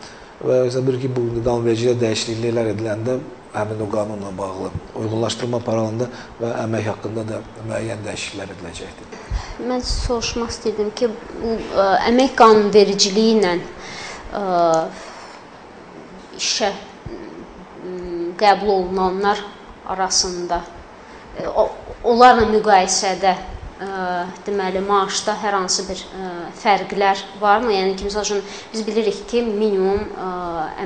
və hesab edirik ki, bu qanunvericiliyə dəyişikliklər ediləndə həmin o qanunla bağlı uyğunlaşdırma aparılanda və əmək haqqında da müəyyən dəyişikliklər ediləcəkdir. Mən soruşmaq istəyirdim ki, bu əmək qanunvericiliyi ilə işə qəbul olunanlar arasında, onlarla müqayisədə deməli, maaşda hər hansı bir fərqlər varmı? Yəni ki, misal üçün, biz bilirik ki, minimum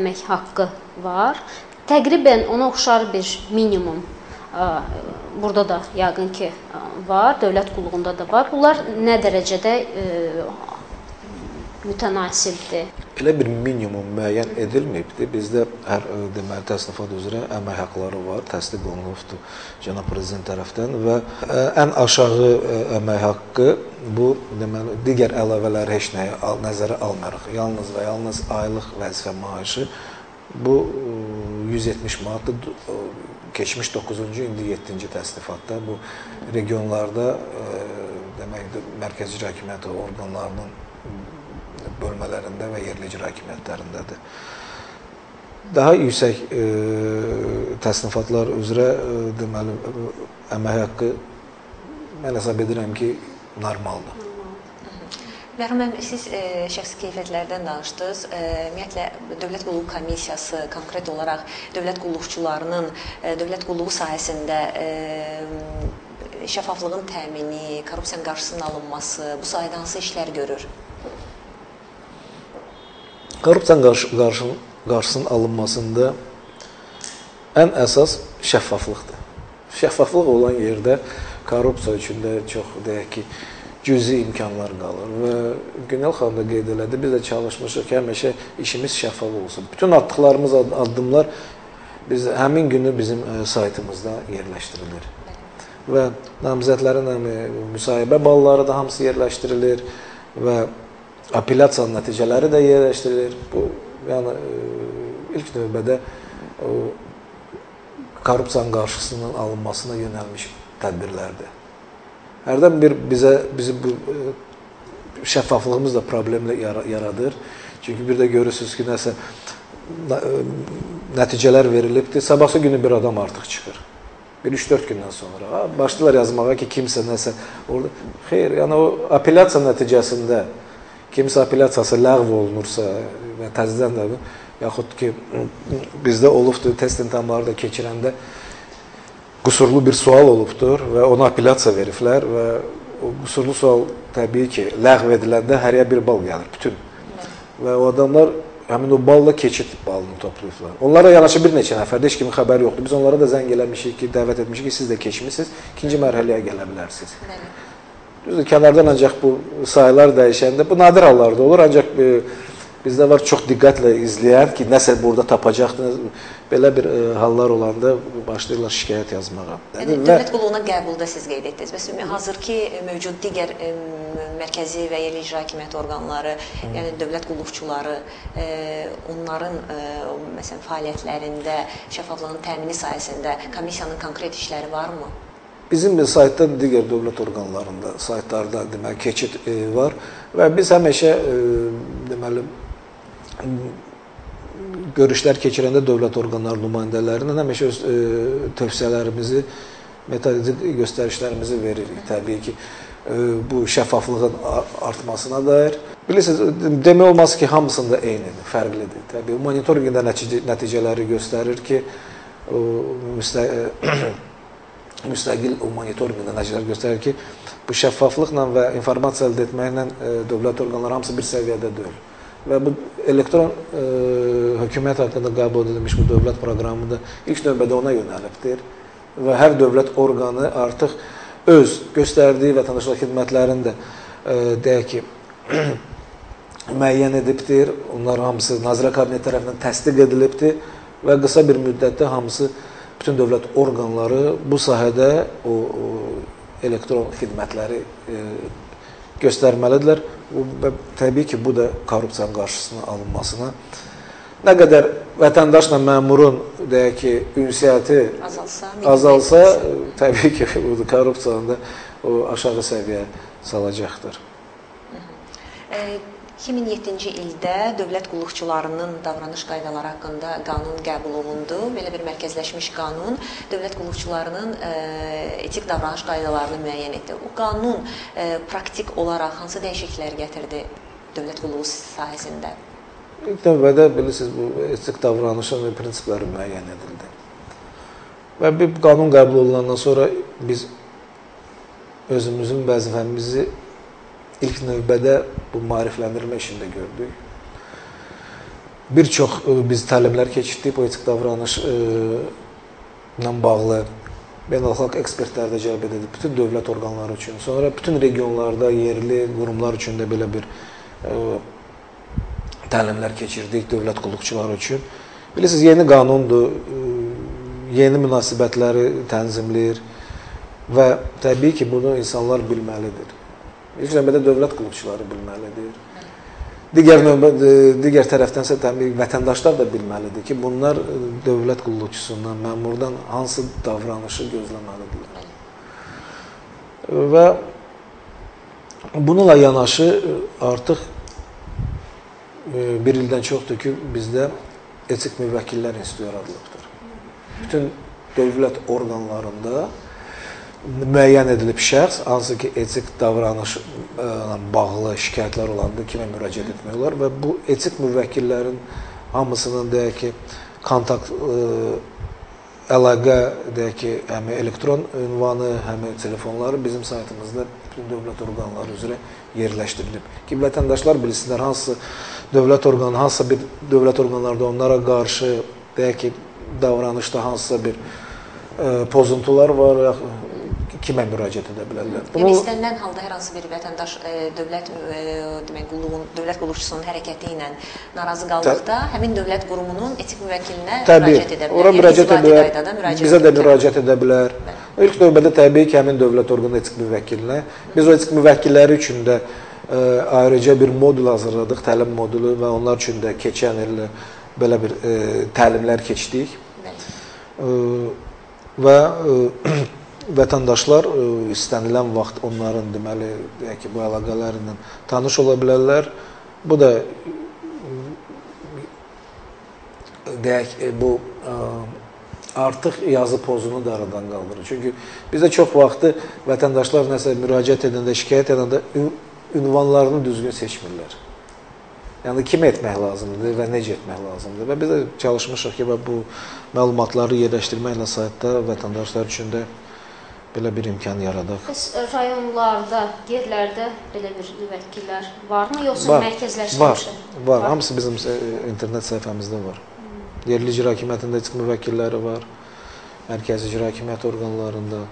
əmək haqqı var. Təqribən ona oxşar bir minimum burada da yəqin ki var, dövlət qulluğunda da var. Bunlar nə dərəcədə mütənasibdir? Elə bir minimum müəyyən edilməyibdir. Bizdə hər deməli təsnifat üzrə əmək haqqları var, təsdiq olunubdur cənab prezident tərəfdən və ən aşağı əmək haqqı bu deməli digər əlavələri heç nəyi nəzərə almırıq. Yalnız və yalnız aylıq vəzifə maaşı bu 170 manatdır. Keçmiş 9-cu, indi 7-ci təsnifatda bu regionlarda demək mərkəzi icra hakimiyyəti orqanlarının bölmələrində və yerli icra hakimiyyətlərindədir. Daha yüksək təsnifatlar üzrə deməli əmək haqqı mən hesab edirəm ki, normaldır. Bəhram müəllim, siz şəxsi keyfiyyətlərdən danışdınız. Ümumiyyətlə, Dövlət Qulluğu Komissiyası konkret olaraq dövlət qulluqçularının dövlət qulluğu sahəsində şəffaflığın təmini, korrupsiyanın qarşısının alınması, bu sahədə hansı işlər görür? Korrupsiyanın qarşısının alınmasında ən əsas şəffaflıqdır. Şəffaflıq olan yerdə korrupsiya üçün də çox, deyək ki, cüzi imkanlar qalır və Günel xanım da qeyd elədi, biz də çalışmışıq ki, həmişə işimiz şəffaf olsun. Bütün atdıqlarımız addımlar biz həmin günü bizim saytımızda yerləşdirilir. Və namizədlərin həm müsahibə balları da hamısı yerləşdirilir və apellyasiyanın nəticələri də yerləşdirilir. Bu, yəni ilk növbədə korrupsiyanın qarşısının alınmasına yönəlmiş tədbirlərdir. Hərdən bir bizi bu şəffaflığımız da problemlə yaradır. Çünki bir də görürsünüz ki, nəsə nəticələr verilibdir. Sabahsı günü bir adam artıq çıxır. Bir 3-4 gündən sonra başlayırlar yazmağa ki, kimsə nəsə orada. Xeyr, yəni o apellyasiya nəticəsində Kimsə apellyasiyası ləğv olunursa və təzədən də, yaxud ki, bizdə olubdur, test imtahanları da keçirəndə qüsurlu bir sual olubdur və ona apellyasiya veriblər və o qüsurlu sual təbii ki, ləğv ediləndə hərəyə bir bal gəlir, bütün. Və o adamlar həmin o balla keçid balını toplayıblar. Onlara yanaşı bir neçə nəfərdə heç kimin xəbəri yoxdur. Biz onlara da zəng eləmişik ki, dəvət etmişik ki, siz də keçmisiniz, ikinci mərhələyə gələ bilərsiniz. Düzdür, kənardan ancaq bu saylar dəyişəndə, bu nadir hallarda olur, ancaq bizdə var çox diqqətlə izləyən ki, nəsə burada tapacaqdınız. Belə bir hallar olanda başlayırlar şikayət yazmağa. Yəni, dövlət qulluğuna qəbulda siz qeyd etdiniz. Bəs hazırki mövcud digər mərkəzi və yerli icra hakimiyyəti orqanları, yəni dövlət qulluqçuları, onların məsələn fəaliyyətlərində şəffaflığın təmini sahəsində komissiyanın konkret işləri varmı? Bizim saytda digər dövlət orqanlarında, saytlarda deməli keçid var və biz həmişə deməli görüşlər keçirəndə dövlət orqanları nümayəndələrindən həmişə öz tövsiyələrimizi, metodik göstərişlərimizi veririk. Təbii ki, bu şəffaflığın artmasına dair. Bilirsiniz, demək olmaz ki, hamısında eynidir, fərqlidir. Təbii, monitorinqin də nəticələri göstərir ki, müstəqil o monitorinqin də nəticələri göstərir ki, bu şəffaflıqla və informasiya əldə etməklə dövlət orqanları hamısı bir səviyyədə deyil. Və bu elektron hökumət haqqında qəbul edilmiş bu dövlət proqramı da ilk növbədə ona yönəlibdir. Və hər dövlət orqanı artıq öz göstərdiyi vətəndaşlıq xidmətlərini də deyək ki, müəyyən edibdir. Onlar hamısı Nazirlər Kabineti tərəfindən təsdiq edilibdir və qısa bir müddətdə hamısı bütün dövlət orqanları bu sahədə o elektron xidmətləri göstərməlidirlər. Və təbii ki, bu da korrupsiyanın qarşısının alınmasına. Nə qədər vətəndaşla məmurun, deyək ki, ünsiyyəti azalsa, təbii ki, bu korrupsiyanı da o aşağı səviyyə salacaqdır. 2007-ci ildə dövlət qulluqçularının davranış qaydaları haqqında qanun qəbul olundu. Belə bir mərkəzləşmiş qanun dövlət qulluqçularının etik davranış qaydalarını müəyyən etdi. O qanun praktik olaraq hansı dəyişikliklər gətirdi dövlət qulluğu sahəsində? İlk növbədə bilirsiniz, bu etik davranışın prinsipləri müəyyən edildi. Və bir qanun qəbul olunandan sonra biz özümüzün vəzifəmizi ilk növbədə bu maarifləndirmə işində gördük. Bir çox biz təlimlər keçirdik bu etik davranışla bağlı. Beynəlxalq ekspertlər də cəlb edildi bütün dövlət orqanları üçün. Sonra bütün regionlarda yerli qurumlar üçün də belə bir təlimlər keçirdik dövlət qulluqçuları üçün. Bilirsiniz, yeni qanundur, yeni münasibətləri tənzimləyir və təbii ki, bunu insanlar bilməlidir. İlk növbədə dövlət qulluqçuları bilməlidir. Digər tərəfdənsə təbii vətəndaşlar da bilməlidir ki, bunlar dövlət qulluqçusundan, məmurdan hansı davranışı gözləməlidirlər. Və bununla yanaşı artıq bir ildən çoxdur ki, bizdə etik müvəkkillər institutu yaradılıbdır. Bütün dövlət orqanlarında müəyyən edilib şəxs, hansı ki, etik davranışla bağlı şikayətlər olanda kimə müraciət etmək olar və bu etik müvəkkillərin hamısının, deyək ki, kontakt, əlaqə, deyək ki, həm elektron ünvanı, həm telefonları bizim saytımızda bütün dövlət orqanları üzrə yerləşdirilib. Ki, vətəndaşlar bilsinlər, hansı dövlət orqanı, hansısa bir dövlət orqanlarda onlara qarşı, deyək ki, davranışda hansısa bir pozuntular var, kimə müraciət edə bilərlər. Yəni, istənilən halda hər hansı bir vətəndaş dövlət dövlət qulluqçusunun hərəkəti ilə narazı qaldıqda həmin dövlət qurumunun etik müvəkkilinə müraciət edə bilər. Ora müraciət edə bilər, bizə də müraciət edə bilər. İlk növbədə təbii ki, həmin dövlət orqanı etik müvəkkilinə. Biz o etik müvəkkilləri üçün də ayrıca bir modul hazırladıq, təlim modulu və onlar üçün də keçən il belə bir təlimlər keçdik. Və vətəndaşlar istənilən vaxt onların deməli, deyək ki, bu əlaqələrlə tanış ola bilərlər. Bu da deyək, bu artıq yazı pozunu da aradan qaldırır. Çünki bizdə çox vaxtı vətəndaşlar nəsə müraciət edəndə, şikayət edəndə ünvanlarını düzgün seçmirlər. Yəni kim etmək lazımdır və necə etmək lazımdır. Və biz də çalışmışıq ki, və bu məlumatları yerləşdirməklə saytda vətəndaşlar üçün də belə bir imkan yaradaq. Bəs rayonlarda, yerlərdə belə bir müvəkkillər varmı, yoxsa mərkəzləşdirilmiş? Var, var. Hamısı bizim internet səhifəmizdə var. Yerli icra hakimiyyətində müvəkkilləri var, mərkəzi icra hakimiyyəti orqanlarında.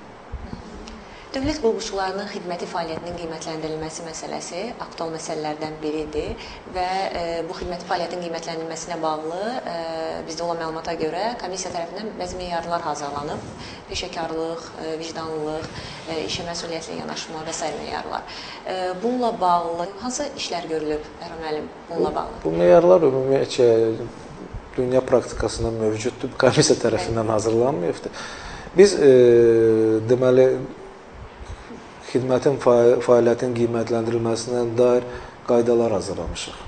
Dövlət qulluqçularının xidməti fəaliyyətinin qiymətləndirilməsi məsələsi aktual məsələlərdən biridir və bu xidməti fəaliyyətin qiymətləndirilməsinə bağlı bizdə olan məlumata görə komissiya tərəfindən bəzi meyarlar hazırlanıb. Peşəkarlıq, vicdanlılıq, işə məsuliyyətlə yanaşma və sair meyarlar. Bununla bağlı hansı işlər görülüb, Bəhram müəllim, bununla bağlı? Bu meyarlar ümumiyyətcə dünya praktikasında mövcuddur, komissiya tərəfindən hazırlanmayıbdır. Biz deməli xidmətin fəaliyyətin qiymətləndirilməsinə dair qaydalar hazırlamışıq.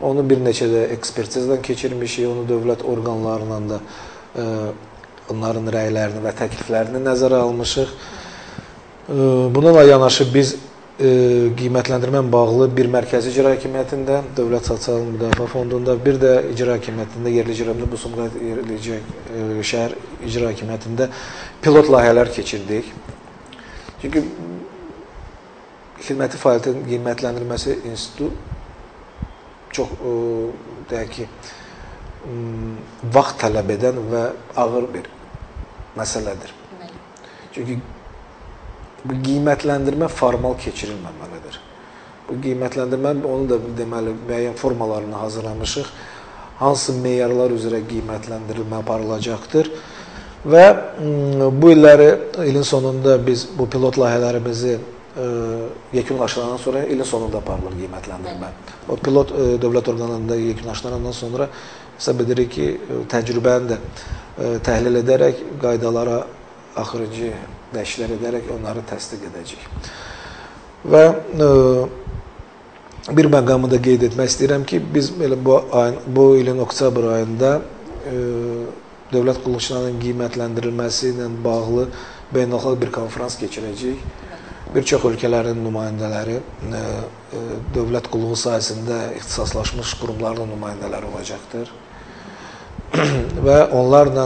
Onu bir neçə də ekspertizdən keçirmişik, onu dövlət orqanlarla da onların rəylərini və təkliflərini nəzərə almışıq. Bununla yanaşı biz qiymətləndirmə bağlı bir mərkəzi icra hakimiyyətində, Dövlət Sosial Müdafiə Fondunda, bir də icra hakimiyyətində, yerli icra hakimiyyətində, bu Sumqayıt yerli şəhər icra hakimiyyətində pilot layihələr keçirdik. Çünki xidməti fəaliyyətin qiymətləndirilməsi institutu çox, deyək ki, vaxt tələb edən və ağır bir məsələdir. Çünki bu qiymətləndirmə formal keçirilməməlidir. Bu qiymətləndirmə, onu da deməli, müəyyən formalarını hazırlamışıq. Hansı meyarlar üzrə qiymətləndirilmə aparılacaqdır. Və bu illəri, ilin sonunda biz bu pilot layihələrimizi yekunlaşdırandan sonra ilin sonunda aparılır qiymətləndirmə. O pilot dövlət orqanlarında yekunlaşdırandan sonra hesab edirik ki, təcrübəni də təhlil edərək, qaydalara axırıncı dəyişikliklər edərək onları təsdiq edəcəyik. Və bir məqamı da qeyd etmək istəyirəm ki, biz elə bu ilin oktyabr ayında dövlət qulluqçularının qiymətləndirilməsi ilə bağlı beynəlxalq bir konfrans keçirəcəyik. Bir çox ölkələrin nümayəndələri, dövlət qulluğu sahəsində ixtisaslaşmış qurumların nümayəndələri olacaqdır. Və onlarla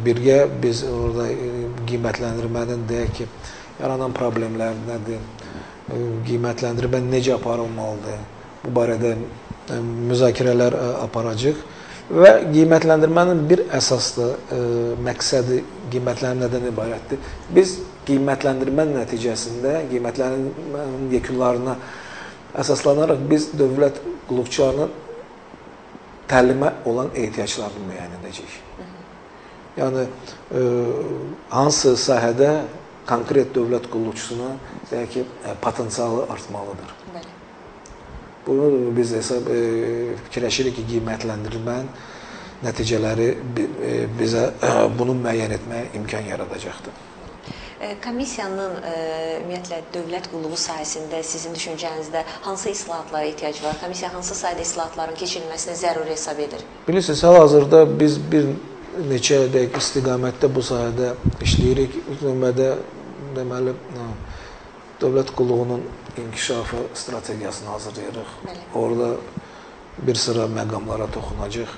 birgə biz orada qiymətləndirmənin, deyək ki, yaranan problemlər nədir, qiymətləndirmə necə aparılmalıdır, bu barədə müzakirələr aparacaq. Və qiymətləndirmənin bir əsaslı məqsədi qiymətləndirmə nədən ibarətdir? Biz qiymətləndirmə nəticəsində, qiymətləndirmənin yekunlarına əsaslanaraq biz dövlət qulluqçularının təlimə olan ehtiyaclarını müəyyən edəcəyik. Yəni, hansı sahədə konkret dövlət qulluqçusuna, deyək ki, potensialı artmalıdır. Bunu biz hesab fikirləşirik ki, qiymətləndirilmənin nəticələri bizə bunu müəyyən etməyə imkan yaradacaqdır. Komissiyanın ümumiyyətlə dövlət qulluğu sahəsində sizin düşüncənizdə hansı islahatlara ehtiyac var? Komissiya hansı sayda islahatların keçirilməsini zəruri hesab edir? Bilirsiniz, hal-hazırda biz bir neçə deyək istiqamətdə bu sahədə işləyirik. İlk növbədə deməli dövlət qulluğunun inkişafı strategiyasını hazırlayırıq. Bəli. Orada bir sıra məqamlara toxunacaq.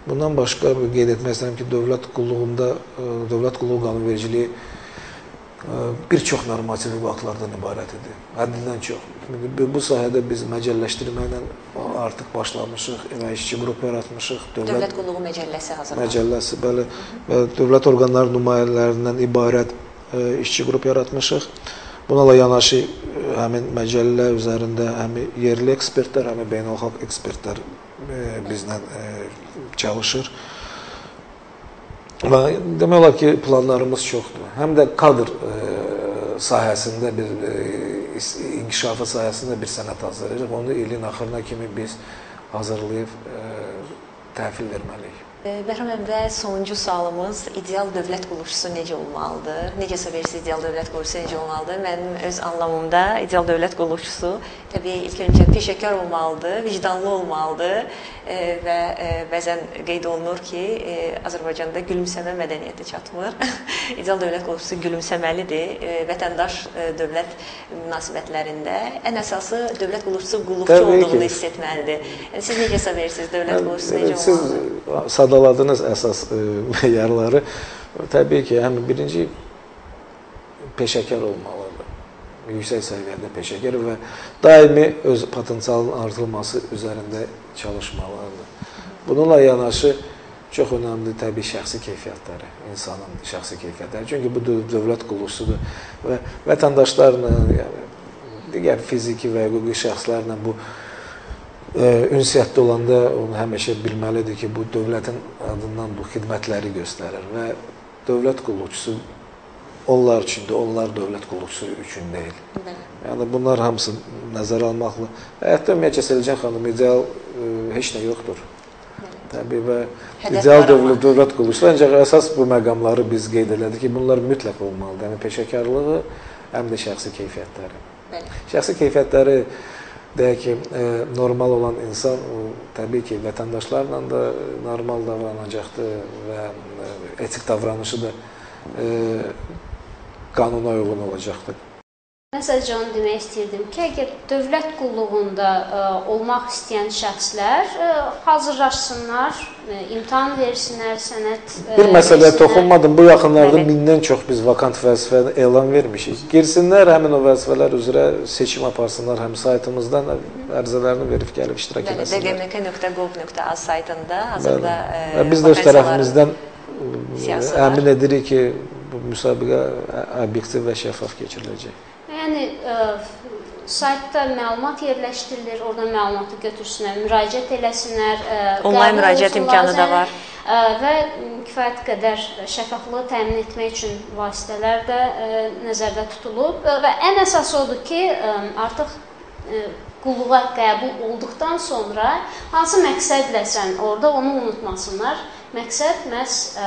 Bundan başqa qeyd etmək istəyirəm ki, dövlət qulluğunda, dövlət qulluğu qanunvericiliyi bir çox normativ hüquqlardan ibarət idi. Həddindən çox. Bu sahədə biz məcəlləşdirməklə artıq başlamışıq və işçi qrupu yaratmışıq. Dövlət qulluğu məcəlləsi hazırlanır. Məcəlləsi, bəli. Və dövlət orqanları nümayəndələrindən ibarət işçi qrup yaratmışıq. Bununla yanaşı həmin məcəllə üzərində həm yerli ekspertlər, həm beynəlxalq ekspertlər bizlə çalışır. Və demək olar ki, planlarımız çoxdur. Həm də kadr sahəsində, bir inkişafı sahəsində bir sənəd hazırlayırıq. Onu ilin axırına kimi biz hazırlayıb təhvil verməliyik. Bəhram müəllim, və sonuncu sualımız, ideal dövlət qulluqçusu necə olmalıdır? Necə hesab edirsiniz, ideal dövlət qulluqçusu necə olmalıdır? Mənim öz anlamımda ideal dövlət qulluqçusu təbii ilk öncə peşəkar olmalıdır, vicdanlı olmalıdır və bəzən qeyd olunur ki, Azərbaycanda gülümsəmə mədəniyyəti çatmır. İdeal dövlət qulluqçusu gülümsəməlidir. Vətəndaş dövlət münasibətlərində ən əsası dövlət qulluqçusu qulluqçu olduğunu hiss etməlidir. Yəni, siz necə hesab edirsiniz, dövlət qulluqçusu necə olmalıdır? Siz sadaladınız əsas meyarları. Təbii ki, həm birinci peşəkar olmalıdır. Yüksək səviyyədə peşəkar və daimi öz potensialının artırılması üzərində çalışmalıdır. Bununla yanaşı çox önəmli təbii şəxsi keyfiyyətləri, insanın şəxsi keyfiyyətləri. Çünki bu dövlət qulluqçusudur və vətəndaşlarla, yəni, digər fiziki və hüquqi şəxslərlə bu ünsiyyətdə olanda onu həmişə bilməlidir ki, bu dövlətin adından bu xidmətləri göstərir və dövlət qulluqçusu onlar üçündür, onlar dövlət qulluqçusu üçün deyil. Bəli. Yəni bunlar hamısı nəzərə almaqla. Həyatda ümumiyyətcə Selcan xanım ideal heç nə yoxdur. Bəli. Təbii və hədəf ideal dövlət qulluqçusu, ancaq əsas bu məqamları biz qeyd elədik ki, bunlar mütləq olmalıdır. Yəni peşəkarlığı, həm də şəxsi keyfiyyətləri. Bəli. Şəxsi keyfiyyətləri deyək ki, normal olan insan təbii ki, vətəndaşlarla da normal davranacaqdır və etik davranışı da qanuna uyğun olacaqdır. Mən sadəcə onu demək istəyirdim ki, əgər dövlət qulluğunda olmaq istəyən şəxslər hazırlaşsınlar, imtahan versinlər, sənəd Bir məsələyə toxunmadım. Bu yaxınlarda 1000-dən çox biz vakant vəzifə elan vermişik. Girsinlər, həmin o vəzifələr üzrə seçim aparsınlar, həm saytımızdan ərizələrini verib gəlib iştirak eləsinlər. dgmk.gov.az saytında hazırda biz də öz tərəfimizdən əmin edirik ki, bu müsabiqə obyektiv və şəffaf keçiriləcək. Yəni, saytda məlumat yerləşdirilir, oradan məlumatı götürsünlər, müraciət eləsinlər. Onlayn müraciət imkanı da var. Və kifayət qədər şəffaflığı təmin etmək üçün vasitələr də nəzərdə tutulub. Və ən əsası odur ki, artıq qulluğa qəbul olduqdan sonra hansı məqsədləsən orada onu unutmasınlar. Məqsəd məhz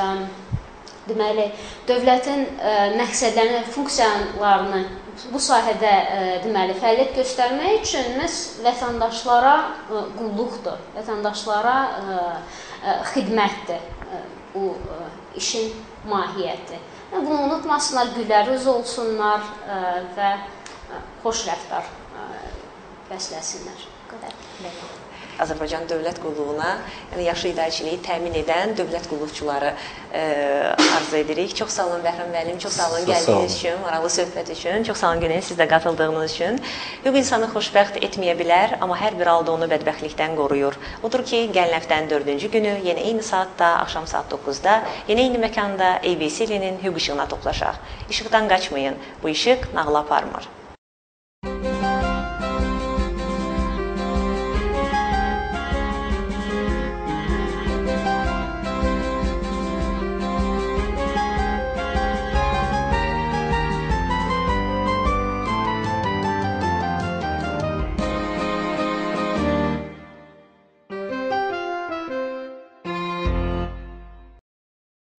deməli, dövlətin məqsədlərini, funksiyalarını bu sahədə deməli, fəaliyyət göstərmək üçün məhz vətəndaşlara qulluqdur, vətəndaşlara xidmətdir bu işin mahiyyəti. Bunu unutmasınlar, gülərüz olsunlar və xoş rəftar bəsləsinlər. Bu qədər. Azərbaycan dövlət qulluğuna, yəni yaxşı idarəçiliyi təmin edən dövlət qulluqçuları arzu edirik. Çox sağ olun Bəhram müəllim, çox sağ olun gəldiyiniz üçün, maraqlı söhbət üçün, çox sağ olun Günel, siz də qatıldığınız üçün. Hüquq insanı xoşbəxt etməyə bilər, amma hər bir halda onu bədbəxtlikdən qoruyur. Odur ki, gələn həftənin 4-cü günü yenə eyni saatda, axşam saat 9-da, yenə eyni məkanda ABC-nin hüquq işığına toplaşaq. İşıqdan qaçmayın, bu işıq nağıla aparmır.